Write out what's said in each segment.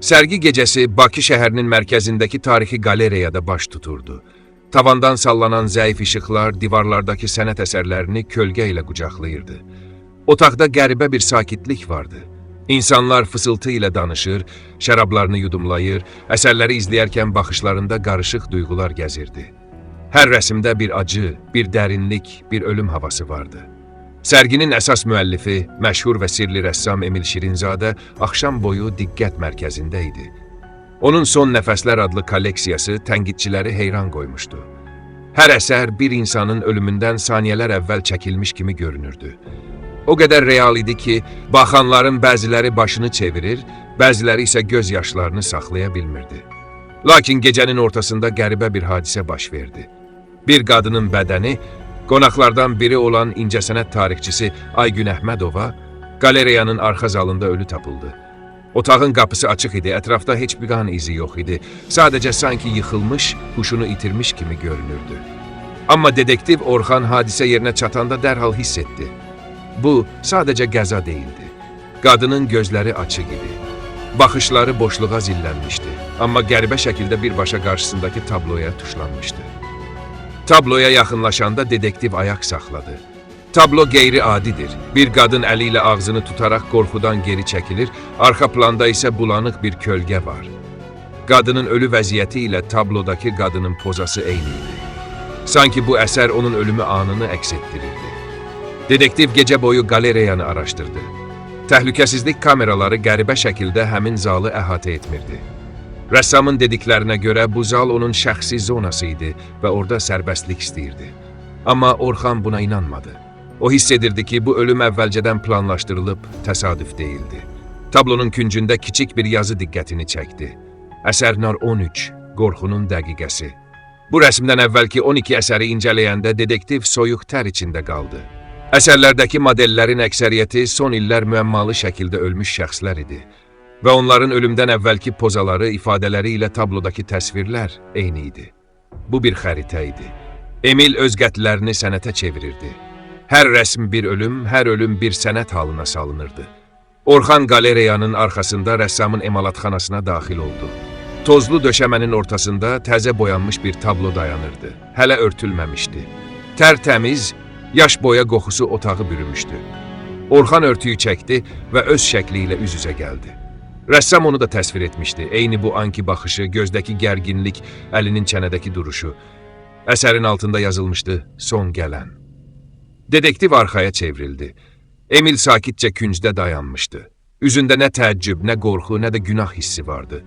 Sərgi gecəsi Bakı şəhərinin mərkəzindəki tarixi qalereyada baş tuturdu. Tavandan sallanan zəif işıqlar divarlardakı sənət əsərlərini kölgə ilə qucaqlayırdı. Otaqda qəribə bir sakitlik vardı. İnsanlar fısıltı ilə danışır, şərablarını yudumlayır, əsərləri izləyərkən baxışlarında qarışıq duyğular gəzirdi. Hər rəsmdə bir acı, bir dərinlik, bir ölüm havası vardı. Sərginin əsas müəllifi, məşhur və sirli rəssam Emil Şirinzadə axşam boyu diqqət mərkəzində idi. Onun Son Nəfəslər adlı kolleksiyası tənqidçiləri heyran qoymuşdu. Hər əsər bir insanın ölümündən saniyələr əvvəl çəkilmiş kimi görünürdü. O qədər real idi ki, baxanların bəziləri başını çevirir, bəziləri isə göz yaşlarını saxlaya bilmirdi. Lakin gecənin ortasında qəribə bir hadisə baş verdi. Bir qadının bədəni, qonaqlardan biri olan incəsənət tarixçisi Aygün Əhmədova qalereyanın arxa zalında ölü tapıldı. Otağın qapısı açıq idi, ətrafda heç bir qan izi yox idi. Sadəcə sanki yıxılmış, huşunu itirmiş kimi görünürdü. Amma dedektiv Orxan hadisə yerinə çatanda dərhal hiss etdi. Bu sadəcə qəza deyildi. Qadının gözləri açıq idi. Baxışları boşluğa zillənmişdi. Amma qəribə şəkildə birbaşa qarşısındakı tabloya tuşlanmışdı. Tabloya yaxınlaşanda dedektiv ayaq saxladı. Tablo qeyri-adidir. Bir qadın əli ilə ağzını tutaraq qorxudan geri çəkilir, arxa planda isə bulanıq bir kölgə var. Qadının ölü vəziyyəti ilə tablodakı qadının pozası eyni idi. Sanki bu əsər onun ölümü anını əks etdirirdi. Dedektiv gecə boyu qalereyanı araşdırdı. Təhlükəsizlik kameraları qəribə şəkildə həmin zalı əhatə etmirdi. Rəssamın dediklərinə görə bu zal onun şəxsi zonası idi və orada sərbəstlik istəyirdi. Amma Orxan buna inanmadı. O hiss edirdi ki, bu ölüm əvvəlcədən planlaşdırılıb, təsadüf deyildi. Tablonun küncündə kiçik bir yazı diqqətini çəkdi. Əsər nr 13, Qorxunun dəqiqəsi. Bu rəsmdən əvvəlki 12 əsəri incələyəndə dedektiv soyuq tər içində qaldı. Əsərlərdəki modellərin əksəriyyəti son illər müəmmalı şəkildə ölmüş şəxslər idi və onların ölümdən əvvəlki pozaları, ifadələri ilə tablodakı təsvirlər eyni idi. Bu bir xəritə idi. Emil öz qətllərini sənətə çevirirdi. Hər rəsm bir ölüm, hər ölüm bir sənət halına salınırdı. Orxan qalereyanın arxasında rəssamın emalatxanasına daxil oldu. Tozlu döşəmənin ortasında təzə boyanmış bir tablo dayanırdı. Hələ örtülməmişdi. Tərtəmiz, yaş boya qoxusu otağı bürümüşdü. Orxan örtüyü çəkdi və öz şəkli ilə üz-üzə gəldi. Rəssam onu da təsvir etmişdi. Eyni bu anki baxışı, gözdəki gərginlik, əlinin çənədəki duruşu. Əsərin altında yazılmışdı: "Son gələn." Dedektiv arxaya çevrildi. Emil sakitcə küncdə dayanmışdı. Üzündə nə təəccüb, nə qorxu, nə də günah hissi vardı.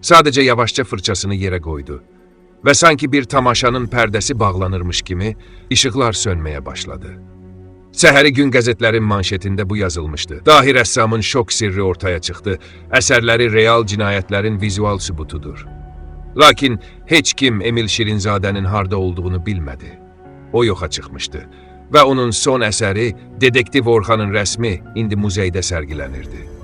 Sadəcə yavaşca fırçasını yerə qoydu. Və sanki bir tamaşanın pərdəsi bağlanırmış kimi işıqlar sönməyə başladı. Səhəri gün qəzetlərin manşetində bu yazılmışdı: "Dahi rəssamın şok sirri ortaya çıxdı. Əsərləri real cinayətlərin vizual sübutudur." Lakin heç kim Emil Şirinzadənin harda olduğunu bilmədi. O yoxa çıxmışdı və onun son əsəri, Dedektiv Orxanın rəsmi, indi muzeydə sərgilənirdi.